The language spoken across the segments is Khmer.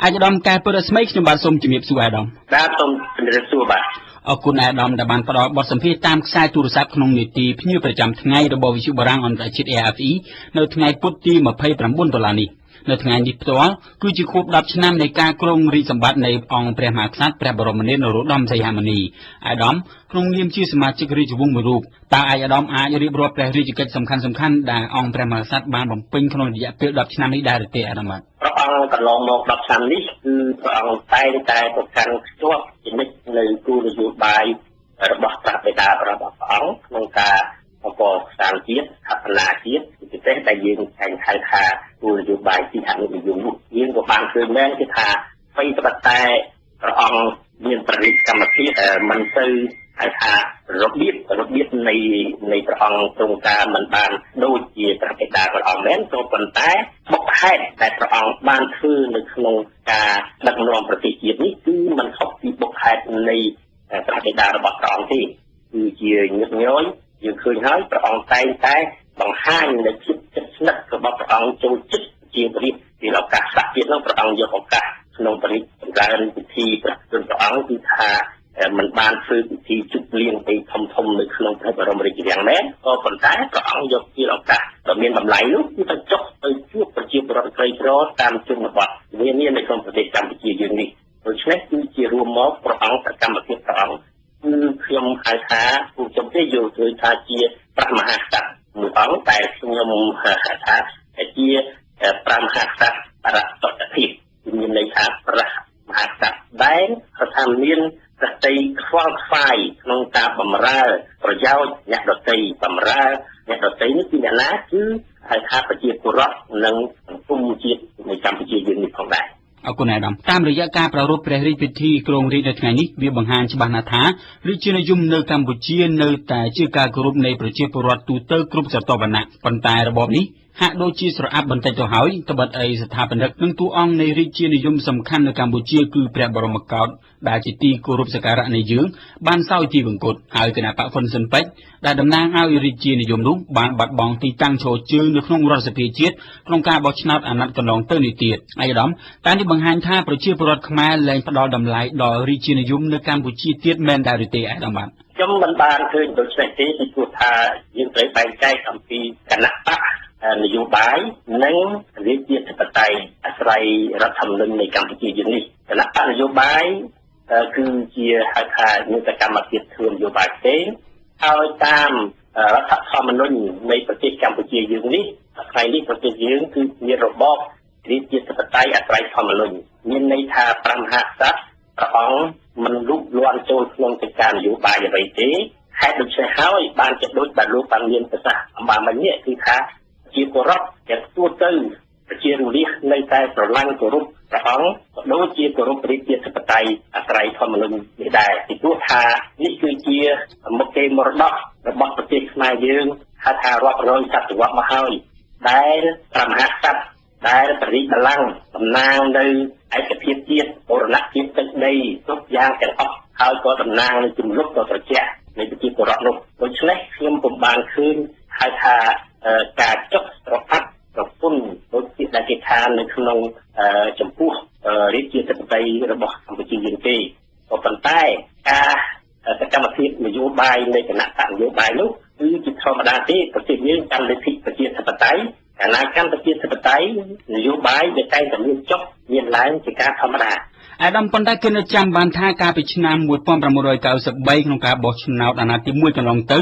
ឯកឧត្តមកែពុរស្មីខ្ញុំបាទសូមជំរាបសួរឯកឧត្តម។ បាទសូមជម្រាបសួរបាទ។ អរគុណឯកឧត្តមដែលបានផ្ដល់បទសម្ភាសន៍តាមខ្សែទូរស័ព្ទក្នុងនីតិភ្ញៀវប្រចាំថ្ងៃរបស់វិទ្យុបារាំងអន្តរជាតិ AFE នៅថ្ងៃពុធទី29ដុល្លារនេះ។នៅថ្ងៃនេះផ្ទាល់គឺជាខួប10ឆ្នាំនៃការគ្រងរាជសម្បត្តិនៃអង្គព្រះមហាក្សត្រព្រះបរមនាថនរោត្តមសីហមុនី។ឯកឧត្តមក្នុងនាមជាសមាជិករាជវង្សមួយរូបតើឯកឧត្តមអាចរៀបរាប់ព្រះរាជកិច្ចសំខាន់ៗដែលអង្គព្រះមហាក្សត្របានបំពេញក្នុងរយៈពេល10ឆ្នាំនេះដែរឬទេឯកឧត្តមបាទ? ព្រះអង្គកន្លងមក10ឆ្នាំនេះគឺព្រះអង្គតែងតែប្រកាន់ខ្ជាប់ជានិច្ចនៅគោលនយោបាយរបស់ព្រះបិតារបស់ព្រះអង្គក្នុងការបង្កសាងជាតិស្ថាបនាជាតិពិសេសដែលយើងតែងហៅថាគោលនយោបាយទីអនុនិយមនោះយើងក៏បានឃើញមែនគឺថាអ្វីត្បិតតែព្រះអង្គមានព្រះរាជកម្មភាពមិនទៅហៅថារបៀបរបៀបនៃនៃព្រះអង្គទ្រង់ការមិនបានដូចជាព្រះបិតាព្រះអង្គមែនក៏ប៉ុន្តែបុព្វហេតុដែលព្រះអង្គបានធ្វើនៅក្នុងការដឹកនាំប្រទេសជាតិនេះគឺមិនខុសពីបុព្វហេតុនៃព្រះបិតារបស់ព្រះអង្គទេគឺជាញឹកញយយើងឃើញហើយព្រះអង្គតែងតែបង្ហាញនូវភាពជិតស្និទ្ធរបស់ព្រះអង្គចូលចិត្តជាព្រះរាជពីឱកាសស័ក្តិជាតិនោះព្រះអង្គយកឱកាសក្នុងព្រះរាជចម្រើនពិធីព្រះជន្មព្រះអង្គគឺថាមិនបានធ្វើពិធីជប់លៀងអីធំធំនៅក្នុងព្រះបរមរាជវាំងមែនក៏ប៉ុន្តែព្រះអង្គយកជាឱកាសដ៏មានតម្លៃនោះគឺទៅចុះទៅជួបប្រជាពលរដ្ឋក្រីក្រតាមជនបទនានានៅក្នុងប្រទេសកម្ពុជាយើងនេះដូច្នេះគឺជារួមមកព្រះអង្គសកម្មភាពព្រះអង្គគឺខ្ញុំហៅថាពូចំទេយល់ឃើញថាជាព្រះមហាក្សត្រមួយអង្គតែខ្ញុំហៅថាជាព្រះមហាក្សត្របរតតភាពមានន័យថាព្រះមហាក្សត្រដែលថាមានប្រតិខ្វល់ខ្វាយក្នុងការបម្រើប្រយោជន៍អ្នកដតីបម្រើអ្នកដតីនេះគឺអ្នកណាគឺហៅថាប្រជាពលរដ្ឋនិងសង្គមជាតិនៃកម្ពុជាយើងនេះផងដែរ។ អរគុណអាដាមតាមរយៈការប្រារព្ធព្រះរាជពិធីគ្រងរាជនៅថ្ងៃនេះវាបង្ហាញច្បាស់ណាស់ថារាជានិយមនៅកម្ពុជានៅតែជាការគោរពនៃប្រជាពលរដ្ឋទូទៅគ្រប់ស្រទាប់វណ្ណៈប៉ុន្តែរបបនេះហាក់ដូចជាស្រអាប់បន្តិចទៅហើយត្បិតអីស្ថាបនិកនិងតួអង្គនៃរាជានិយមសំខាន់នៅកម្ពុជាគឺព្រះបរមកោដ្ឋដែលជាទីគោរពសក្ការៈនៃយើងបានសោយទីវង្គតហើយគណៈបក្សហ្វុនស៊ិនពេជ្រដែលតំណាងឲ្យរាជានិយមនោះបានបាត់បង់ទីតាំងឈរជើងនៅក្នុងរដ្ឋសភាជាតិក្នុងការបោះឆ្នោតអាណត្តិកន្លងទៅនេះទៀតឯកឧត្តមតែនេះបង្ហាញថាប្រជាពលរដ្ឋខ្មែរលែងផ្ដល់តម្លៃដល់រាជានិយមនៅកម្ពុជាទៀតមែនដែរឬទេឯកឧត្តមបាទ? ខ្ញុំមិនបានឃើញដូច្នេះទេពីព្រោះថាយើងត្រូវបែងចែកអំពីគណៈបក្សនយោបាយនិងរាជាធិបតេយ្យអាស្រ័យរដ្ឋធម្មនុញ្ញនៃកម្ពុជាយើងនេះគណៈបក្សនយោបាយគឺជាហៅថាមានសកម្មភាពធ្វើនយោបាយផ្សេងហើយតាមរដ្ឋធម្មនុញ្ញនៃប្រទេសកម្ពុជាយើងនេះថ្ងៃនេះប្រទេសយើងគឺមានរបបរាជាធិបតេយ្យអាស្រ័យធម្មនុញ្ញមានន័យថាព្រះមហាក្សត្រព្រះអង្គមិនលូកលាន់ចូលក្នុងកិច្ចការនយោបាយអ្វីទេហេតុដូច្នេះហើយបានជាដូចបាទលោកបានមានប្រសាសន៍អំបាលមិញនេះគឺថាជាពលរដ្ឋទាំងទូទៅប្រជារលះនៅតែស្រឡាញ់គោរពព្រះអង្គក៏ដូចជាគោរពរាជាធិបតេយ្យអាស្រ័យធម្មនុញ្ញនេះដែរពីព្រោះថានេះគឺជាមុខគេមរតករបស់ប្រទេសខ្មែរយើងហៅថារាប់រយសតវត្សមកហើយដែលព្រះមហាក្សត្រដែលបរិបលាំងតំណាងនៅឯកភាពជាតិបូរណភាពទឹកដីគ្រប់យ៉ាងទាំងអស់ហើយក៏តំណាងនៅជំនុកដ៏ត្រជាក់នៃប្រជាពលរដ្ឋនោះដូច្នេះខ្ញុំពុំបានឃើញហៅថាការចុះស្រអាប់ប្រពន្ធដូចជាដែលគេថានៅក្នុងចំពោះរាជាធិបតេយ្យរបស់កម្ពុជាយើងទេក៏ប៉ុន្តែការសកម្មភាពនយោបាយនៃគណៈបក្សនយោបាយនោះគឺជាធម្មតាទេប្រទេសយើងកាន់លទ្ធិប្រជាធិបតេយ្យកាលណាកាន់ប្រជាធិបតេយ្យនយោបាយវាតែងតែមានចុះមានឡើងជាការធម្មតា។ អាដាមប៉ុន្តែគេនៅចាំបានថាកាលពីឆ្នាំ1993ក្នុងការបោះឆ្នោតអាណត្តិទី1កន្លងទៅ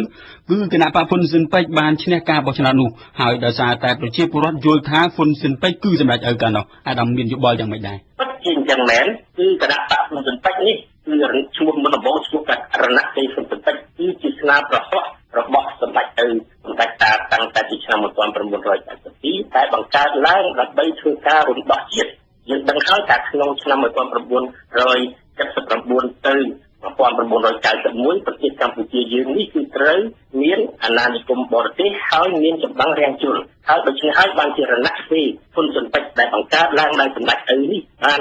គឺគណៈបក្សហ្វុនស៊ិនពេជ្របានឈ្នះការបោះឆ្នោតនោះហើយដោយសារតែប្រជាពលរដ្ឋយល់ថាហ្វុនស៊ិនពេជ្រគឺសម្ដេចឪកាលនោះអាដាមមានយោបល់យ៉ាងម៉េចដែរ? ពិតជាអញ្ចឹងមែនគឺគណៈបក្សហ្វុនស៊ិនពេជ្រនេះគឺឈ្មោះមុនដំបូងឈ្មោះករណទេហ្វុនស៊ិនពេជ្រគឺជាស្នាប្រហោះរបស់សម្ដេចឪសម្ដេចតាតាំងតែពីឆ្នាំ1982តែបង្កើតឡើងដើម្បីធ្វើការរំដោះជាតិយើងដឹងហើយថាក្នុងឆ្នាំ1979ទៅ1991ប្រទេសកម្ពុជាយើងនេះគឺត្រូវមានអាណានិគមបរទេសហើយមានចម្បាំងរាំងជលហើយដូច្នេះហើយបានជារណសិហ៊ុនស៊ិនពេជ្រដែលបង្កើតឡើងដោយសម្ដេចឪនេះបាន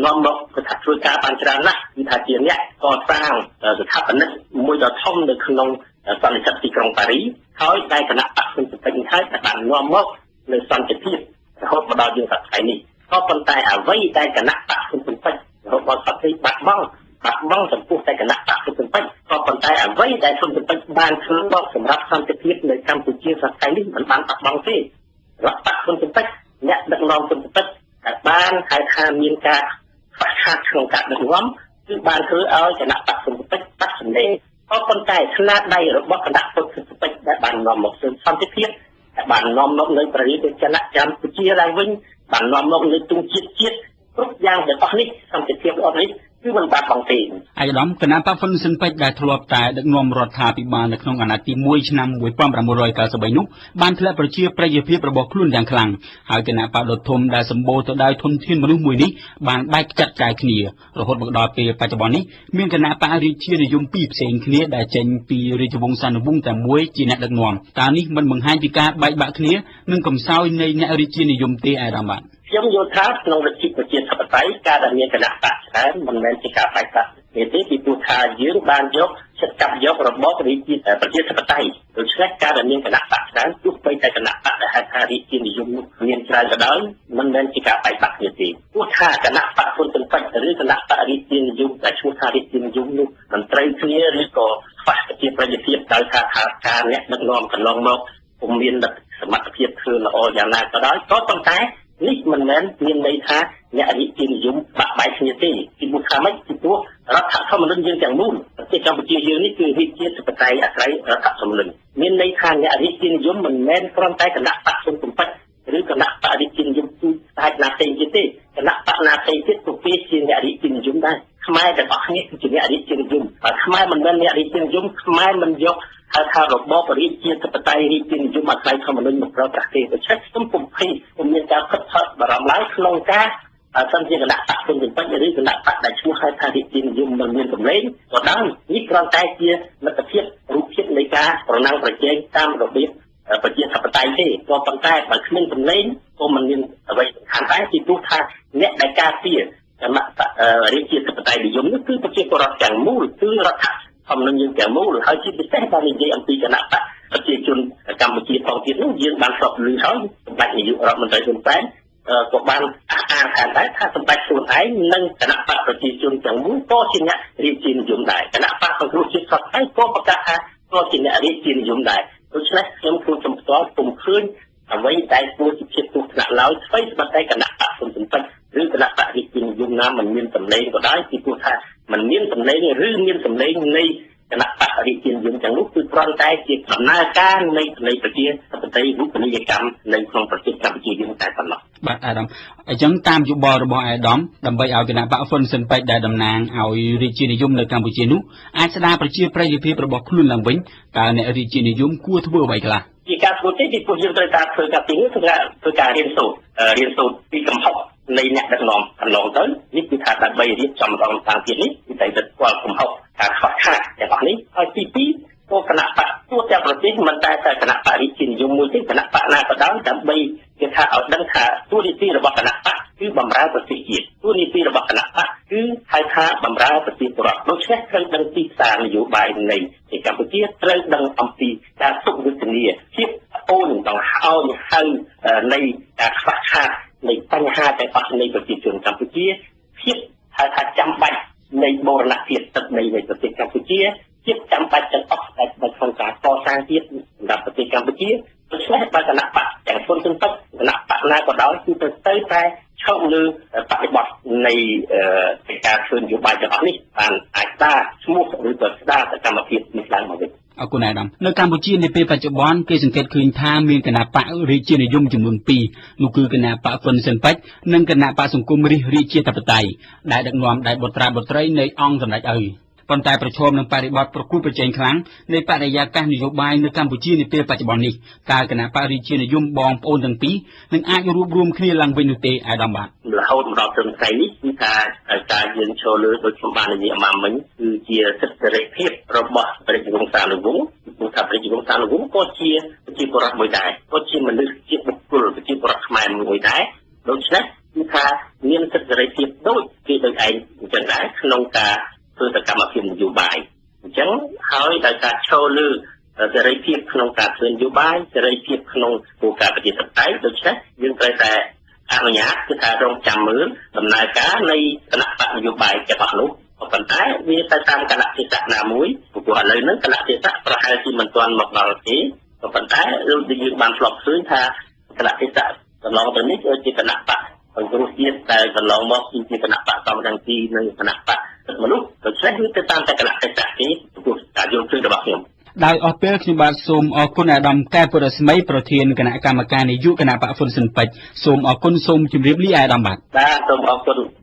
នាំមកគឺថាធ្វើការបានច្រើនណាស់គឺថាជាអ្នកកសាងស្ថាបនិកមួយដ៏ធំនៅក្នុងសន្និសីទទីក្រុងប៉ារីហើយតែគណៈបក្សហ៊ុនស៊ិនពេជ្រនេះហើយដែលបាននាំមកនៅសន្តិភាពរហូតមកដល់យើងសប្តាហ៍នេះក៏ប៉ុន្តែអ្វីដែលគណៈបក្ស ហ៊ុនស៊ិនប៉ិចរហូតដល់សព្វនេះបាត់បង់ចំពោះតែគណៈបក្សហ៊ុនស៊ិនប៉ិចក៏ប៉ុន្តែអ្វីដែលហ៊ុនស៊ិនប៉ិចបានធ្វើមកសម្រាប់សន្តិភាពនៅកម្ពុជាសព្វថ្ងៃនេះមិនបានបាត់បង់ទេរដ្ឋបក្សហ៊ុនស៊ិនប៉ិចអ្នកដឹកនាំហ៊ុនស៊ិនប៉ិចដែលបានហៅថាមានការខ្វះខាតក្នុងការដឹកនាំគឺបានធ្វើឲ្យគណៈបក្សហ៊ុនស៊ិនប៉ិចបាត់សម្លេងក៏ប៉ុន្តែស្នាដៃរបស់គណៈបក្សហ៊ុនស៊ិនប៉ិចដែលបាននាំមកនូវសន្តិភាពដែលបាននាំមកនៅប្រជាជនកម្ពុជាឡើងវិញបាននាំមកនៅទង់ជាតិគ្រប់យ៉ាងទាំងអស់នេះសន្តិភាពអស់នេះគឺមិនបាត់បង់ទេឯកឧត្តមគណៈបក្សហ៊ុនស៊ិនប៉ិចដែលធ្លាប់តែដឹកនាំរដ្ឋាភិបាលនៅក្នុងអាណត្តិទី1ឆ្នាំ1993នោះបានធ្លាក់ប្រជាប្រិយភាពរបស់ខ្លួនយ៉ាងខ្លាំងហើយគណៈបក្សដ៏ធំដែលសម្បូរទៅដោយធនធានមនុស្សមួយនេះបានបែកចាត់ចែងគ្នារហូតមកដល់ពេលបច្ចុប្បន្ននេះមានគណៈបក្សរាជានិយមពីរផ្សេងគ្នាដែលចេញពីរាជវង្សានុវង្សតែមួយជាអ្នកដឹកនាំតើនេះមិនបង្ហាញពីការបែកបាក់គ្នានិងកំសោយនៃអ្នករាជានិយមទេឯកឧត្តមបាទខ្ញុំយល់ថាក្នុងលទ្ធិប្រជាធិបតេយ្យការដែលមានគណៈបក្សច្រើនមិនមែនជាការបែកបាក់ទេពីព្រោះថាយើងបានយកចិត្តចាប់យករបបរាជាប្រជាធិបតេយ្យដូច្នេះការដែលមានគណៈបក្សច្រើនទោះបីតែគណៈបក្សដែលហៅថារាជានិយមនោះមានច្រើនក៏ដោយមិនមែនជាការបែកបាក់គ្នាទេព្រោះថាគណៈបក្សហ៊ុនស៊ិនប៉ិចឬគណៈបក្សរាជានិយមដែលឈ្មោះថារាជានិយមនោះមិនត្រូវគ្នាឬក៏ខ្វះប្រជាប្រិយភាពដោយថាការអ្នកដឹកនាំកន្លងមកពុំមានសមត្ថភាពធ្វើល្អយ៉ាងណាក៏ដោយក៏ប៉ុន្តែនេះមិនមែនមានន័យថាអ្នករាជានិយមបាក់បែកគ្នាទេពីព្រោះថាម៉េចពីព្រោះរដ្ឋធម្មនុញ្ញយើងទាំងមូលប្រទេសកម្ពុជាយើងនេះគឺរាជាធិបតេយ្យអាស្រ័យរដ្ឋធម្មនុញ្ញមានន័យថាអ្នករាជានិយមមិនមែនគ្រាន់តែគណៈបក្សហ៊ុនស៊ិនប៉ិចឬគណៈបក្សរាជានិយមទូតែណាផ្សេងទៀតទេគណៈបក្សណាផ្សេងទៀតក៏គេជាអ្នករាជានិយមដែរខ្មែរទាំងអស់គ្នាគឺជាអ្នករាជានិយមបើខ្មែរមិនមែនអ្នករាជានិយមខ្មែរមិនយកហៅថារបបរាជាធិបតេយ្យរាជានិយមអាស្រ័យធម្មនុញ្ញមកប្រើប្រាស់ទេដូច្នេះខ្ញុំពុំភ័យពុំមានការខិតខំបារម្ភឡើយក្នុងការបើសិនជាគណៈបក្សហ៊ុនស៊ិនប៉ិចឬគណៈបក្សដែលឈ្មោះហៅថារាជានិយមមិនមានសម្លេងក៏ដោយនេះគ្រាន់តែជាលទ្ធភាពរូបភាពនៃការប្រណាំងប្រជែងតាមរបៀបប្រជាធិបតេយ្យទេក៏ប៉ុន្តែបើគ្មានសម្លេងក៏មិនមានអ្វីសំខាន់ដែរពីព្រោះថាអ្នកដែលការពារគណៈបក្សរាជាធិបតេយ្យនិយមនោះគឺប្រជាពលរដ្ឋទាំងមូលគឺរដ្ឋធម្មនុញ្ញយើងទាំងមូលហើយជាពិសេសបើនិយាយអំពីគណៈបក្សប្រជាជនកម្ពុជាផងទៀតនោះយើងបានស្របឮហើយសម្ដេចនាយករដ្ឋមន្ត្រីហ៊ុនសែនក៏បានអះអាងថាដែរថាសម្ដេចខ្លួនឯងនិងគណៈបក្សប្រជាជនទាំងមូលក៏ជាអ្នករាជានិយមដែរគណៈបក្សសង្គ្រោះជាតិសព្វថ្ងៃក៏ប្រកាសថាក៏ជាអ្នករាជានិយមដែរដូច្នេះខ្ញុំខ្លួនខ្ញុំផ្ទាល់ពុំឃើញអ្វីដែលគួរជាភាពគ្រោះថ្នាក់ឡើយអ្វីស្បតែគណៈបក្សហ៊ុនស៊ិនប៉ិចឬគណៈបក្សរាជានិយមណាមិនមានសម្លេងក៏ដោយពីព្រោះថាមិនមានសម្លេងឬមានសម្លេងនៃគណៈបក្សរាជានិយមទាំងនោះគឺគ្រាន់តែជាដំណើរការនៃប្រជាធិបតេយ្យរូបនីយកម្មនៅក្នុងប្រទេសកម្ពុជាយើងតែប៉ុណ្ណោះបាទអាដាមអញ្ចឹងតាមយោបល់របស់អាដាមដើម្បីឲ្យគណៈបក្សហ៊ុនស៊ិនប៉ិចដែលតំណាងឲ្យរាជានិយមនៅកម្ពុជានោះអាចស្ដារប្រជាប្រិយភាពរបស់ខ្លួនឡើងវិញតើអ្នករាជានិយមគួរធ្វើអ្វីខ្លះជាការធ្វើទេពីព្រោះយើងត្រូវការធ្វើការទីនេះគឺធ្វើការរៀនសូត្រពីកំហុសនៃអ្នកដឹកនាំកន្លងទៅនេះគឺថាដើម្បីរៀបចំម្ដងតាមទៀតនេះគឺតែស្គាល់កំហុសការខ្វះខាតទាំងអស់នេះហើយទី2ក៏គណៈបក្សទូទាំងប្រទេសមិនតែតែគណៈបក្សរាជានិយមមួយទេគណៈបក្សណាក៏ដោយដើម្បីគេថាឲ្យដឹងថាតួនាទីរបស់គណៈបក្សគឺបម្រើប្រទេសជាតិតួនាទីរបស់គណៈបក្សគឺហៅថាបម្រើប្រជាពលរដ្ឋដូច្នេះត្រូវដឹងទីផ្សារនយោបាយនៃកម្ពុជាត្រូវដឹងអំពីការទុកវេទនាភាពអូនដង្ហោញហៅនៃការខ្វះខាតនៃបញ្ហាទាំងអស់នៃប្រជាជនកម្ពុជាភាពហៅថាចាំបាច់នៃបូរណភាពទឹកដីនៃប្រទេសកម្ពុជាភាពចាំបាច់ទាំងអស់ដែលក្នុងការកសាងជាតិសម្រាប់ប្រទេសកម្ពុជាដូច្នេះបើគណៈបក្សទាំងហ៊ុនស៊ិនប៉ិចគណៈបក្សណាក៏ដោយគឺត្រូវតែឈប់លើបរិបទនៃការធ្វើនយោបាយទាំងអស់នេះបានអាចស្ដារឈ្មោះឬក៏ស្ដារសកម្មភាពនេះឡើងមកវិញអរគុណអាដាមនៅកម្ពុជានាពេលបច្ចុប្បន្នគេសង្កេតឃើញថាមានគណៈបក្សរាជានិយមចំនួន2នោះគឺគណៈបក្សហ៊ុនស៊ិនប៉ិចនិងគណៈបក្សសង្គមរាស្ត្ររាជាធិបតេយ្យដែលដឹកនាំដោយបុត្រាបុត្រីនៃអង្គសម្ដេចឪប៉ុន្តែប្រឈមនឹងបរិបទប្រកួតប្រជែងខ្លាំងនៃបរិយាកាសនយោបាយនៅកម្ពុជានាពេលបច្ចុប្បន្ននេះតើគណៈបក្សរាជានិយមបងប្អូនទាំងពីរនឹងអាចរួបរួមគ្នាឡើងវិញនោះទេអាដាមបាទរហូតមកដល់ថ្ងៃនេះគឺថាការយើងចូលលើដូចខ្ញុំបាននិយាយមកមិញគឺជាសិទ្ធិសេរីភាពរបស់ព្រះរាជវង្សានុវង្សព្រោះថាព្រះរាជវង្សានុវង្សក៏ជាប្រជាពលរដ្ឋមួយដែរក៏ជាមនុស្សជាបុគ្គលប្រជាពលរដ្ឋខ្មែរមួយដែរដូច្នេះគឺថាមានសិទ្ធិសេរីភាពដូចគេដូចឯងអញ្ចឹងដែរក្នុងការធ្វើសកម្មភាពនយោបាយអញ្ចឹងហើយដោយការចូលលើសេរីភាពក្នុងការធ្វើនយោបាយសេរីភាពក្នុងគោលការណ៍ប្រជាធិបតេយ្យដូច្នេះយើងត្រូវតែ អនុញ្ញាតគឺថារងចាំមើលដំណើរការនៃគណៈបកនយោបាយទាំងអស់នោះ ប៉ុន្តែវាទៅតាមកលៈទេសៈណាមួយ ព្រោះឥឡូវហ្នឹងកលៈទេសៈប្រហែលជាមិនទាន់មកដល់ទេ ប៉ុន្តែដូចដែលយើងបានធ្លាប់ឃើញថាកលៈទេសៈកន្លងទៅនេះគឺជាគណៈបកសង្គ្រោះជាតិ តែកន្លងមកគឺជាគណៈបកសំរងស៊ីនិងគណៈបកសិទ្ធិមនុស្ស ដូច្នេះវាទៅតាមតែកលៈទេសៈទេ ព្រោះការយល់ឃើញរបស់ខ្ញុំ។ ដោយអស់ពេល ខ្ញុំបាទសូមអរគុណអាដាមកែពុរស្មី ប្រធានគណៈកម្មការនាយកគណៈបកហ្វុនស៊ិនពេជ្រ។ សូមអរគុណ សូមជម្រាបលាអាដាមបាទ។ បាទ សូមអរគុណ។